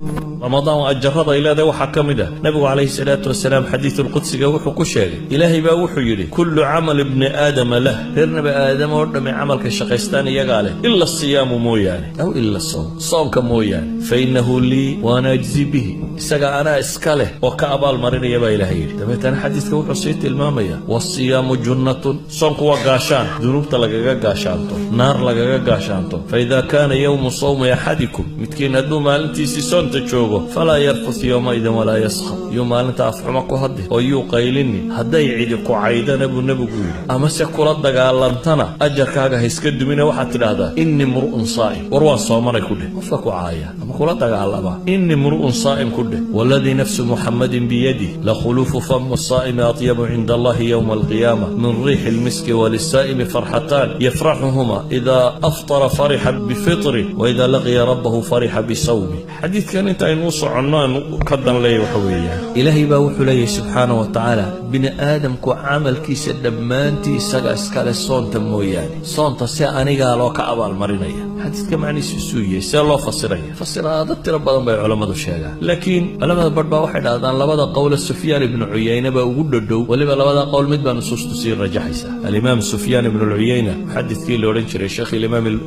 Ramadaan ajarada ay leedahay waxaa ka mid ah, Nabigu calayhi salaatu wasalaam xadiidulqudsiga wuxuu ku sheegay, Ilaahay baa wuxuu yidhi: "كل عمل ابن آدم له", reer Nabi Aadam oo dhammi camalka shaqaystaan iyagaa leh, إلا الصيام mooyaane, أو إلا الصوم, soonka mooyaane, فإنه لي وأنا أجزي به, isaga anaa iska leh oo ka abaal marinaya, baa Ilahay yidhi. Dabeetana xadiidka wuxuu sii tilmaamaya: "والصيام جنة", soonku waa gaashaan dunuubta lagaga gaashaanto, naar lagaga gaashaanto. "فإذا كان يوم صوم أحدكم", midkiin hadduu maalintiisii soonta joogo, "فلا يرفث يومئذ ولا يصخب", yuu maalinta afxumo ku hadli oo yuu qaylini. Hadday cidi ku caydana, buu Nebigu yidhi, amase kula dagaalantana, ajarkaaga ha iska dumine, waxaad tidhaahdaa: "إني امرؤ صائم", war waan soomanay ku dheh. Qofka ku caaya ama kula dagaalama, "إني امرؤ صائم" ku dheh. "والذي نفس محمد بيده لخلوف فم الصائم أطيب عند الله يوم القيامة من ريح المسك وللصائم فرحتان يفرحهما إذا أفطر فرح بفطره وإذا لقي ربه فرح بصومه". Xadiidkan inta aynuu soconno aan ka dan leeya waxa weeyaan, Ilaahay baa wuxuu leeyahy subxaana wa tacaala, bini aadamku camalkiisa dhammaantii isaga iskale, soonta mooyaane, soonta si anigaa loo ka abaalmarinaya. Xadiidka macnihiisu isuu yahay, see loo fasiraya? Fasiraado tiro badan bay culammadu sheegaan, laakiin culamada barh baa waxay dhahdaan labada qowle Sufyaan ibnu Cuyayne baa ugu dhodhow. Weliba labada qowl mid baa nusuustu sii rajaxaysa. Alimaam Sufyaan ibnu Lcuyayna, muxadidkii la odhan jiray, sheekh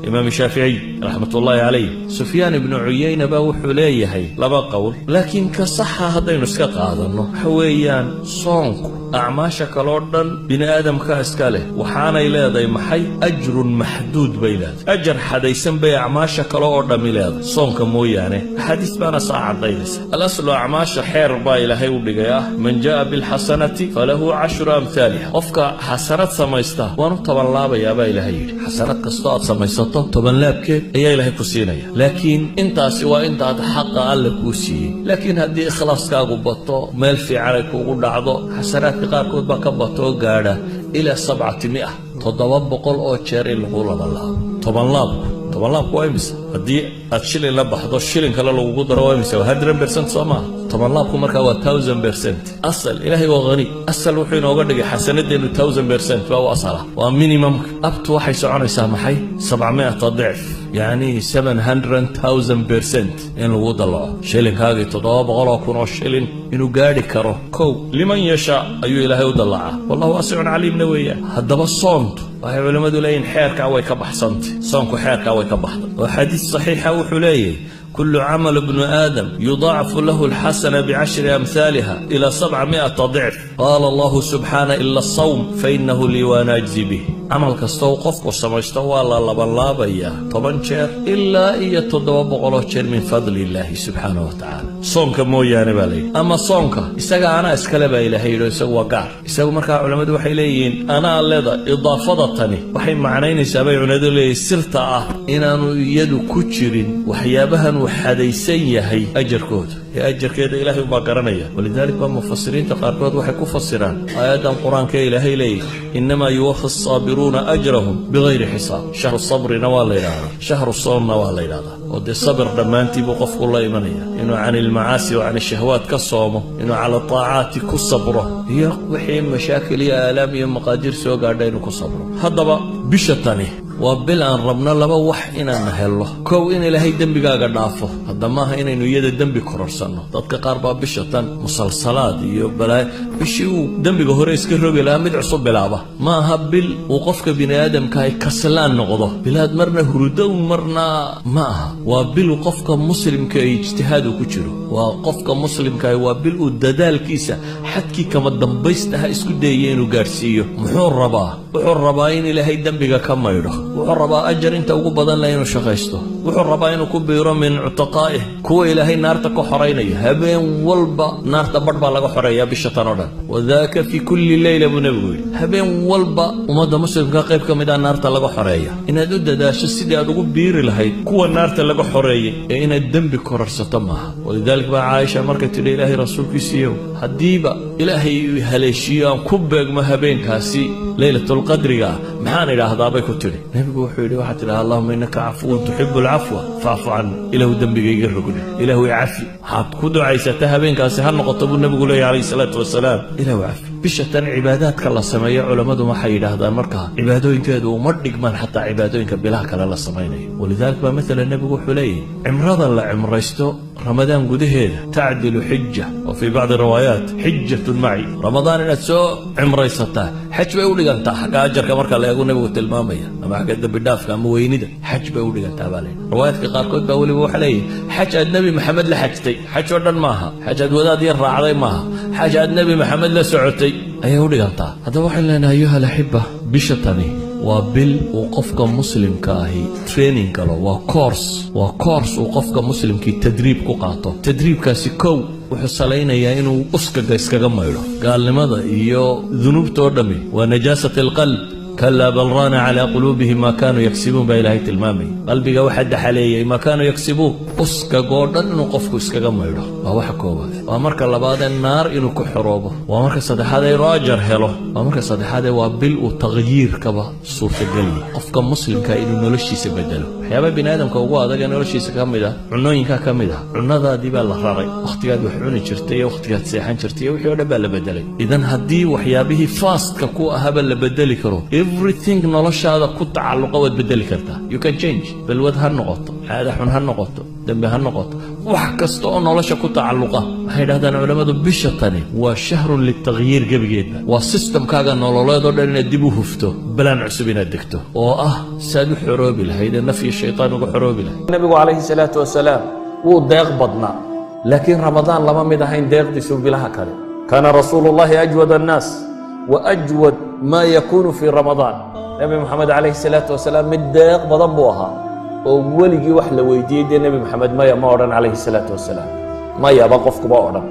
Imaam Shaaficiy raxmatullaahi calayh, Sufyaan ibnu Cuyayna baa wuxuu leeyahay laba qowl, laakiin ka saxa haddaynu iska qaadanno waxa weeyaan, soonku acmaasha kaloo dhan bini aadamka iska leh, waxaanay leedahay maxay? أجر محدود bay leedahay, ajar xadaysan bay acmaasha kale oo dhammi leedahay, soonka mooyaane. Axaadiis baana saa caddaynaysa. الأصل acmaasha xeer baa Ilaahay u dhigay ah: "من جاء بالحسنة فله عشر أمثالها", qofka xasanad samaysta waan u 10 laabayaa, baa Ilaahay yidhi. Xasanad kastoo aad samaysato 10 laabkeed ayaa Ilaahay ku siinaya, laakiin intaasi waa intaad xaqa Alle kuu siiyey. Laakiin haddii ikhlaaskaagu bato, meel fiican ay kuugu dhacdo, xasanaadka qaarkood baa ka bato oo gaadha ilaa 700, 700 oo jeer in lagu labanlaabo. 10 laabku, 10 laabku waa imisa? Haddii aad shilin la baxdo, shilin kale lagugu daro, waa imisa? Waa 100%, soo maaha? 10 laabku markaa waa 1000%. Asal Ilaahay waa hani. Asal wuxuu inooga dhigay xasanadeennu 1000% baa u asala, waa minimumka. Abtu waxay soconaysaa maxay? 700 ضعف, yacni 700,000% in lagu dallaco shilinkaagii, 700,000 oo shilin inuu gaadhi karo. Kow "لمن يشاء" ayuu Ilaahay u dallacaa, والله واسع عليم na weeyaan. Haddaba soontu waxay culimmadu leeyihin xeerkaa way ka baxsantay, soonku xeerkaa way ka baxday, oo xadiis saxiixa wuxuu leeyahay: "كل عمل ابن آدم يضاعف له الحسنة بعشر أمثالها إلى 700 ضعف. قال الله سبحانه: إلا الصوم فإنه لي وأنا أجزي به". Camal kastoo qofku samaysto waa la labanlaabayaa 10 jeer ilaa iyo 700 jeer من فضل الله سبحانه وتعالى, soonka mooyaane, baa layidhi. Ama soonka isaga anaa iskale, baa Ilaahay yidhi, isagu waa gaar isagu. Markaa culammadu waxay leeyihiin anaa leda, idaafada tani waxay macnaynaysaa, bay culimadu leeyihin, sirta ah inaanu iyadu ku jirin waxyaabahan uu xadaysan yahay ajarkooda, ee ajarkeeda Ilaahay ubaa garanaya. ولذلك baa mufasiriinta qaarkood waxay ku fasiraan aayaddan Qur-aanka ee Ilaahay leeyahy: "إنما يوفى الصابرون أجرهم بغير حساب". شهر الصبر na waa la yidhahdaa, شهر الصوم na waa la yidhahdaa, oo dee sabir dhammaantii buu qofku la imanaya, inuu عن المعاصي وعن الشهوات ka soomo, inuu على الطاعات ku sabro, iyo wixii mashaakil iyo aalaam iyo maqaadiir soo gaadha inuu ku sabro. Haddaba bisha tani waa bil aan rabno laba wax inaan hello. Kow, in Ilaahay dembigaaga dhaafo. Hadda maaha inaynu iyada dembi kororsanno. Dadka qaar baa bisha tan musalsalaad iyo balaayo, bishii uu dembiga hore iska rogi lahaa mid cusub bilaaba. Ma aha bil uu qofka bini aadamkahay kaslaan noqdo, bilaad marna hurudo marna ma aha. Waa bil qofka muslimka ay ijtihaadu ku jiro. Waa qofka muslimkaah, waa bil uu dadaalkiisa xadkii kama dambaystaha isku dayaya inuu gaadhsiiyo. Muxuu rabaa? Wuxuu rabaa in Ilaahay dembiga ka maydho. Wuxuu rabaa ajar inta ugu badan leh inuu shaqaysto. Wuxuu rabaa inuu ku biiro من عتقائه, kuwa Ilaahay naarta ka xoraynaya. Habeen walba naarta badh baa laga xoreeyaa bisha tan oo dhan. "وذاك في كل ليلة", buu Nebigu yidhi. Habeen walba ummadda muslimka qayb ka mid ah naarta laga xoreeya. Inaad u dadaasho sidii aad ugu biiri lahayd kuwa naarta laga xoreeyey, ee inaad dembi kororsato maaha. ولذلك baa Caaisha markay tidhi: "Ilaahay rasuulkiisiiyow, haddiiba Ilaahay haleeshiiyo aan ku beegmo habeenkaasi leylatulqadriga ah, maxaan idhaahdaa?" bay ku tidhi. Nebigu wuxuu yidhi: "Waxaad tidhaha: اللهم إنك عفو تحب العفو فاعف عني", Ilaahu dembigayga rogdhe, Ilaahu cafi. Waxaad ku ducaysataa habeenkaasi ha noqoto, buu Nebigu leeyahy calayhi salaatu wasalaam, Ilaahu cafi. Bisha tan cibaadaadka la sameeyo, culammadu waxay yidhaahdaan markaa cibaadooyinkeedu uma dhigmaan xataa cibaadooyinka bilaha kale la samaynayo. ولذلك baa maalan Nebigu wuxuu leeyahy cimrada la cimraysto Ramadaan gudaheeda tacdilu xija, wa fii bacdi riwaayaat xijatun maci. Ramadaan inaad soo cimraysataa xaj bay u dhigantaa xagga ajarka marka la eego, nebigu tilmaamaya, ama xagga dembi dhaafka ama weynida, xaj bay u dhigantaa baa layidhi. Riwaayaadka qaarkood baa weliba waxaa leeyahy xaj aad Nebi Maxamed la xajtay. Xaj oo dhan maaha, xaj aad wadaad yar raacday maaha, xaj aad Nebi Maxamed la socotay ayay u dhigantaa. Haddaba waxaynu leenahay, ayuha alaxiba, bisha tani waa bil uu qofka muslimka ahi training galo. Waa course, waa course uu qofka muslimkii tadriib ku qaato. Tadriibkaasi kow wuxuu salaynayaa inuu uskaga iskaga maydho. Gaalnimada iyo dunuubta oo dhammi waa najaasat alqalb. Kalaa bal raana calaa quluubihim maa kaanuu yaksibuun baa Ilaahay tilmaamaya. Qalbiga waxaa daxaleeyey maa kaanuu yaksibuun. Uskagoo dhan inuu qofku iskaga maydho waa waxa koowaad. Waa marka labaadee naar inuu ku xoroobo. Waa marka saddexaadee inuu ajar helo. Waa marka saddexaadee waa bil uu takhyiirkaba suurtageliyay qofka muslimka inuu noloshiisa bedelo. Waxyaaba bini aadamka ugu adag ee noloshiisa ka mid ah cunooyinkaa ka mid ah. Cunadaadii baa la raray, wakhtigaad wax cuni jirtay iyo wakhtigaad seexan jirtay iyo wixii o dhan baa la bedelay. Idan haddii waxyaabihii fastka ku ahaaba la bedeli karo, everything noloshaada ku tacalluqa waad bedeli kartaa. You can change. Balwad ha noqoto, caada xun ha noqoto, dembi ha noqoto, wax kasta oo nolosha ku tacalluqa. Waxay dhahdaan culammadu, bisha tani waa shahrun litakhyiir gebigeedba. Waa systemkaaga nololeed oo dhan inaad dib u hufto, balaan cusub inaad degto oo ah saad u xoroobi lahayd ee naf iyo shaytaan uga xoroobi lahayd. Nabigu calayhi salaatu wasalaam wuu deeq badnaa, laakiin Ramadaan lama mid ahayn deeqdiisu bilaha kale. Kaana rasuulu llahi ajwad annaas wa ajwad maa yakuunu fii Ramadaan. Nebi Moxamed calayhi salaatu wasalaam mid deeq badan buu ahaa oo weligii wax la weydiiyey dee Nebi Moxamed maya ma odhan calayhi salaatu wasalaam. Mayaba qofkuba odhan.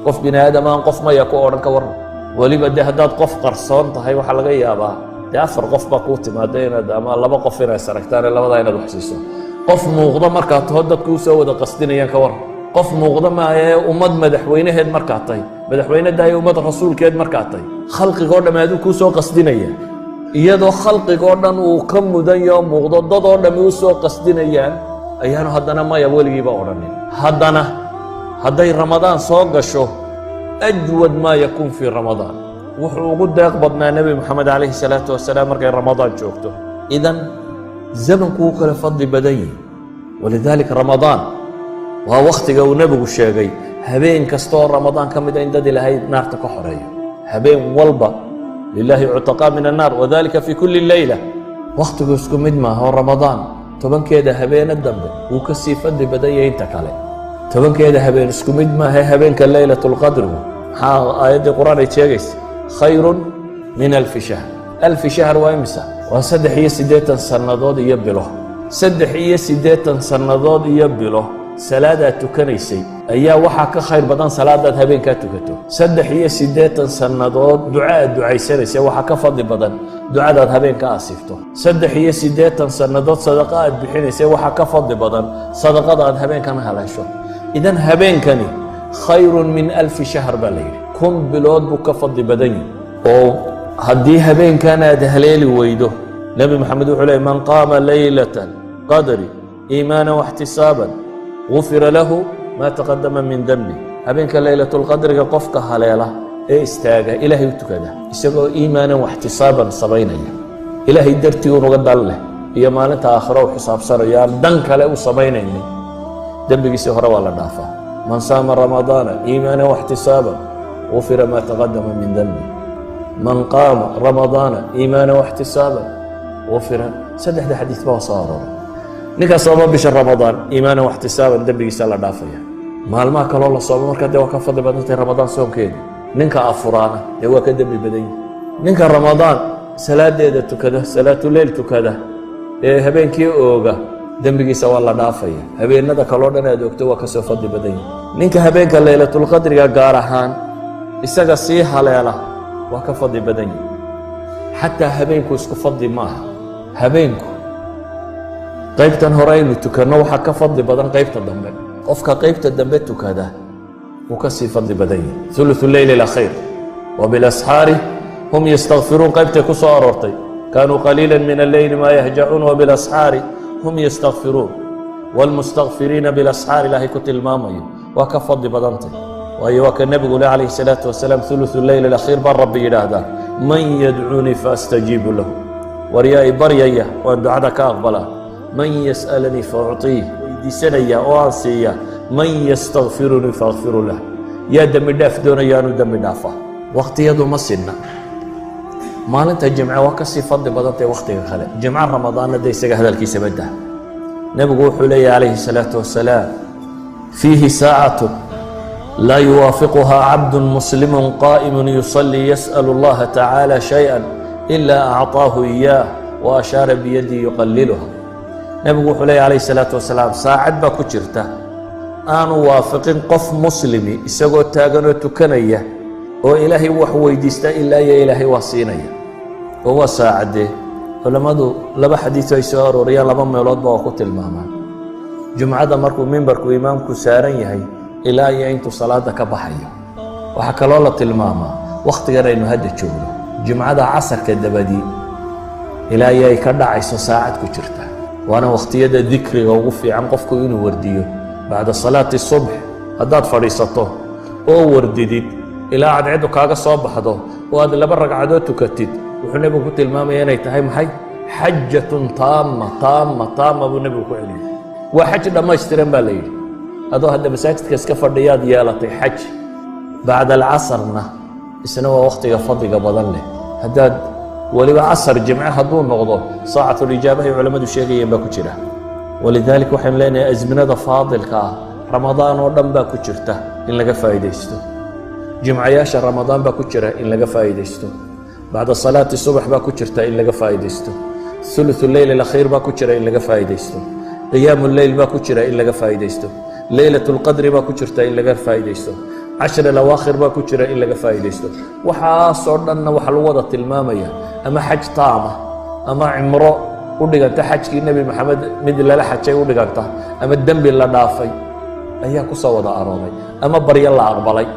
Qof bini aadam aan qof maya ku odhan, ka warran? Weliba dee haddaad qof qarsoon tahay, waxaa laga yaabaa dee afar qof baa kuu timaada inaad ama laba qof inaad saragtaan, labadaa inaad wax siiso. Qof muuqdo markaad taho, dadku usoo wada qasdinayaan, ka warran? Qof muuqdo maaye, ummad madaxweynaheed markaad tahay, madaxweyne daaya, ummad rasuulkeed markaad tahay, khalqigoo dhamm aduu kuu soo qasdinaya, iyadoo khalqigoo dhan uu ka mudan yao muuqdo, dadoo dhammi u soo qasdinayaan, ayaanu haddana maya weligiiba odhanin. Haddana hadday Ramadaan soo gasho, ajwad maa yakuun fii Ramadaan, wuxuu ugu deeq badnaa Nebi Moxamed calayhi salaatu wasalaam markay Ramadaan joogto. Idan zamanku wuu kala fadli badan yihi. Walidaalika Ramadaan waa wakhtiga uu nebigu sheegay habeen kasta oo Ramadaan ka mida in dad Ilaahay naarta ka xoreeyo. Habeen walba lilaahi cutaqaa min annaar, wadalika fii kulli leyla. Wakhtigu isku mid maaha oo Ramadaan 10keeda habeene dambe wuu ka sii fadli badan yahay inta kale. 10keeda habeen isku mid maaha. Habeenka Leylat lqadrigu maxaa aayaddii Qur-aan ay sheegaysa? Khayrun min alfi shahr. Alfi shahr waa imisa? Waa 83 sannadood iyo bilo. 83 sannadood iyo bilo salaadaad tukanaysay ayaa waxaa ka khayr badan salaadaad habeenkaa tukato. 83 sannadood duca aad ducaysanaysay waxaa ka fadli badan ducadaad habeenka asiibto. 83 sannadood sadaqa aad bixinaysay waxaa ka fadli badan sadaqada aad habeenkan haleesho. Idan habeenkani khayrun min alfi shahr baa la yidhi, 1000 bilood buu ka fadli badan yihi. Oo haddii habeenkan aad haleeli weydo, Nebi Moxamed wuxuu leey: man qaama laylata qadri iimaana waxtisaaban gufira lahu maa taqadama min denbi. Habeenka Leylatulqadriga qofka haleela ee istaaga, Ilaahay u tukada isagoo iimaanan waxtisaaban samaynaya, Ilaahay dartii unuga dan leh iyo maalinta aakhiro u xisaabsanayo, aan dan kale u samaynaynin, dembigiisii hore waa la dhaafaa. Man saama Ramadaana iimaana waxtisaaban gufira maa taqadama min denbi. Man qaama Ramadaana iimaana waxtisaaban gufira. Saddexda xadiis baa soo arooray. Ninka sooma bisha Ramadaan iimaanan waxtisaaban, dembigiisa la dhaafaya. Maalmaha kaloo la soomo markaa dee waa ka fadli badantay Ramadaan soonkeeda. Ninka afuraana dee waa ka dembi badan yihi. Ninka Ramadaan salaadeeda tukada, salaatuleyl tukada ee habeenkii ooga, dembigiisa waa la dhaafaya. Habeenada kaloo dhan aad ogto waa kasoo fadli badan yihi. Ninka habeenka Leylatulqadriga gaar ahaan isaga sii haleela waa ka fadli badan yihi. Xataa habeenku isku fadli ma aha. Habeenku qaybtan hore aynu tukanno waxaa ka fadli badan qaybta dambe. Qofka qaybta dambe tukada wuu ka sii fadli badan yahi, thuluthu leyl alakhiir. Wabilasxaari hum yastakfiruun qaybtay ku soo aroortay: kaanuu qaliila min alleyli maa yahjacuun wabilasxaari hum yastakfiruun, wاlmustakfiriina bilasxaar Ilaahay ku tilmaamayo, waa ka fadli badantay. Waayo, waa ka nebigu le calayhi الsalaatu wasalaam: thuluthu leyl alakhiir baa Rabbi yidhaahdaa: man yadcuunii faastajiibu lahu, waryaa i baryaya waan ducada ka aqbalaa, man yas'alanii fa ucطiih, weydiisanaya oo aan siiya. Man yastakfirunii faakfiru lah. Yaa dembi dhaaf doonayaanu dembi dhaafa. Wakhtiyadu ma sinna. Maalinta jimce waa kasii fadli badantay wakhtiga kale. Jimco Ramadaanna de isaga hadalkiisa badda. Nebigu wuxuu leeyahy calayhi الsalaatu wasalaam: fiihi saacatu laa yuwaafiquhaa cabdu muslimu qaa'imu yusalii yas'al اllaha tacaala shayئa ilaa acطaahu iyaah, wa ashaara biyadii yuqaliluha. Nebigu wuxuu leeyahy calayhi الsalaatu wasalaam, saacad baa ku jirta aanu waafiqin qof muslimi isagoo taaganoo tukanaya oo Ilaahay wax weydiista ilaa iyo Ilaahay waa siinaya. Oo waa saacadee? Culammadu laba xadiido ay soo arooriyaan laba meeloodba waa ku tilmaamaan: jumcada markuu mimbarku imaamku saaran yahay ilaa iyo intuu salaada ka baxayo. Waxaa kaloo la tilmaamaa wakhtigan aynu hadda joogno, jumcada casarka dabadii ilaa iyo ay ka dhacayso saacad ku jirta. Waana wakhtiyada dikriga ugu fiican qofku inuu wardiyo. Bacda salaati subx haddaad fadhiisato oo wardidid ilaa cadceeddu kaaga soo baxdo oo aad laba ragcadood tukatid, wuxuu nebigu ku tilmaamaya inay tahay maxay? Xajatun taama, taama, taama buu nebigu ku celiyey. Waa xaj dhammaystiran baa la yidhi. Adoo hadda masaajidka iska fadhiyaad yeelatay xaj. Bacda alcasarna isna waa wakhtiga fadliga badan leh. Haddaad weliba casar jimce hadduu noqdo, saacatulijaabahay culammadu sheegayeen baa ku jira. Walidaalika waxaynu leenahay asminada faadilka ah Ramadaan oo dhan baa ku jirta in laga faa'iidaysto, jimcayaasha Ramadaan baa ku jira in laga faa'iidaysto, bacda salaati subax baa ku jirta in laga faa'iidaysto, thuluthu leyl alakhiir baa ku jira in laga faa'iidaysto, qiyaamu leyl baa ku jira in laga faa'iidaysto, Leylat lqadri baa ku jirta in laga faa'iidaysto, cashri alawaakhir baa ku jira in laga faa'iidaysto. Waxaasoo dhanna waxaa lagu wada tilmaamaya ama xaj taama ama cimro u dhiganta xajkii Nebi Maxamed mid lala xajay u dhiganta ama dembi la dhaafay ayaa ku soo wada arooray ama baryo la aqbalay.